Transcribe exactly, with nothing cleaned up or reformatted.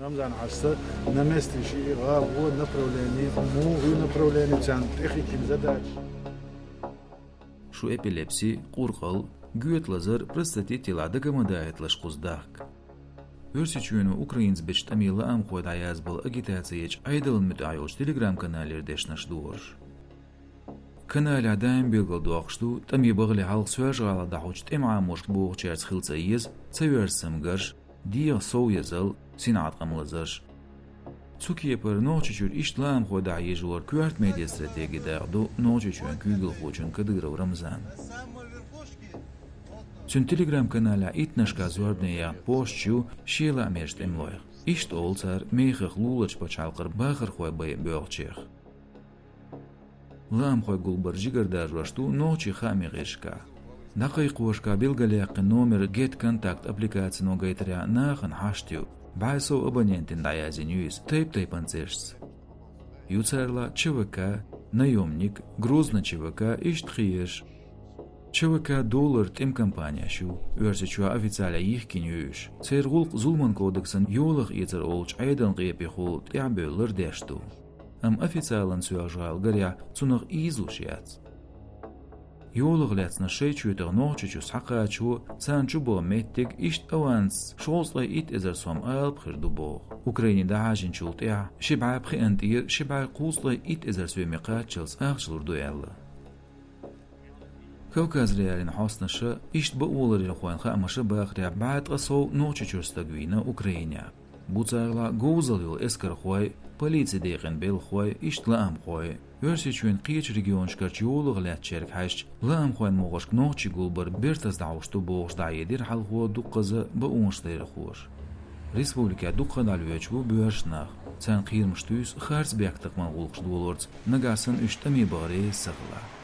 Рамзан Хьажас на месте шиъ гӀа гӀо направление, мугӀу направление царна тӀехикина задача. Шу эпилепси, къуркъал, гоьталазар, простатит йилла дага ма дахийталаш кхуза дахка. Оьрсийчоьно Украинца бечу тӀаме лаамхой дӀаязбала агитаци ечу Ӏедална муьтӀахь йолчу телеграм-каналера дешнаш дохуш. Каналехь даим билгалдоккхуш ду, тӀаме бахале хьалха Соьлжа-ГӀалахь дӀахьочу тӀеман Ӏамошка бохучаьрца хила ца еза, ца йоьрзу самгарш, дегӀан сов езал, синӀат къаман лазарш. Цу кепара Нохчийчуьра иштта лаамхой дӀахьежоран коьрта медиа стратеги дакъа ду Нохчийчоьнан куьйгалхочун Кадыров Рамзанан. Цуьнан телеграм-каналехь иттаннашкахь зорбане яьхна посташ ю шен лаамерчу тӀемалойх. Иштта олу цара мехах луларчу пачхьалкхара бахархой байъа боьлхучех. Лаамхой гулбар жигара даржош ду нохчийн хаамийн гӀирсашкахь. ДӀакхайкхоршкахь билгалъяьккхина номер GetContact аппликацино гайтарехь нахана хьашт ю, бӀе сов абонентана дӀаяздина ю иза тайп-тайпана цӀерашца. Ю царал ЧВК, Наёмник, Грозный ЧВК, иштта кхиерш. ЧВК доллар тӀеман компанеш ю, Оьрсийчохь официалехь йихкина ю уьш. Церан гӀуллакх зуламан кодексан йолах эцар олучу Ӏедалан къепехула тӀаьхьабевллар деш ду. Амма официалан Соьлжа-ГӀала гарехь цунах ийзалуш яц. Йолах лаьцна шайн чоьтах Нохчийчу схьакхачо, царна чу баха меттиг иштта авансца шовзткъе итт эзар сом алапа хир ду боху. Украине дӀахьажийначул тӀаьхьа ши бӀе пхиъанна тӀера ши бӀе кхузткъе итт эзар соьме кхаччалц ахча лур ду аьлла. Кавказ.Реалиин хьостанаша иштта бакъоларъярхойн хаамаша бахарехь бӀе ткъа сов Нохчийчуьра стаг вийна Украинехь. Бу царал говзалла йолу эскархой, полицин декъан белхахой, иштта лаамхой. Оьрсийчоьнан кхечу регионашкарчу йолах лаьцначаьрга хьаьжча, лаамхойн могӀаршка нохчий гулбар бертаза дӀахьуш ду бохуш дӀахьедира хьалхо дуккхаза бакъонаш ларъярхоша. Республикехь дуккха а дӀалоьцуш бу боьрша нах. Царна кхерамаш туьйсу харц бехктакхаман гӀуллакхаш долорца, нагахь санна уьш тӀаме бахара еза ца хилахь.